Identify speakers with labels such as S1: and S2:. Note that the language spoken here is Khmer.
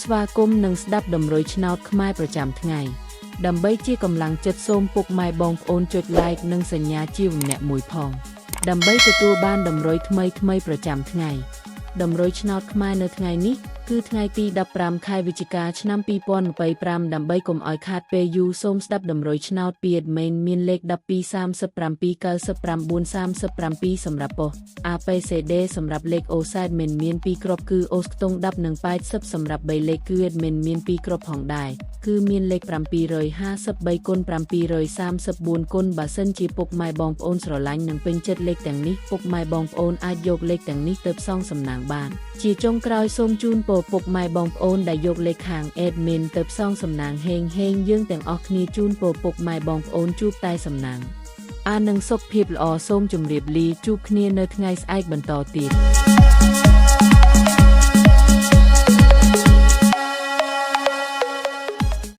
S1: ស្វាគមន៍និងស្ដាប់តម្រុយឆ្នោតខ្មែរប្រចាំថ្ងៃដើម្បីជាកម្លាំងចិត្តសូមពុកម៉ែបងប្អូនចុច Like និងសញ្ញាជាវម្នាក់មួយផងដើម្បីទទួលបានតម្រុយថ្មីៗប្រចាំថ្ងៃតម្រុយឆ្នោតខ្មែរនៅថ្ងៃនេះគឺថ្ងៃទី15ខែវិច្ឆិកាឆ្នាំ2025ដើម្បីកុំឲ្យខាតពេលយូរសូមស្ដាប់តម្រុយឆ្នោតពី admin មានលេខ12 37 99 37សម្រាប់ប៉ុស្តិ៍ APCD សម្រាប់លេខអូសែតមិនមាន2គ្រាប់គឺអូសខ្ទង់10និង80សម្រាប់3លេខគឺ admin មាន2គ្រាប់ផងដែរគឺមានលេខ753គុណ734គុណបើសិនជាពុកម៉ែបងប្អូនស្រឡាញ់និងពេញចិត្តលេខទាំងនេះពុកម៉ែបងប្អូនអាចយកលេខទាំងនេះទៅផ្សងសំណាងបានជាចុងក្រោយសូមជូនពរពុកម៉ែបងប្អូនដែលយកលេខខាង admin ទៅផ្សងសំណាងហេងហេងយើងទាំងអស់គ្នាជូនពរពុកម៉ែបងប្អូនជួបតែសំណាងអានឹងសុខភាពល្អសូមជម្រាបលាជួបគ្នានៅថ្ងៃស្អែកបន្តទៀត។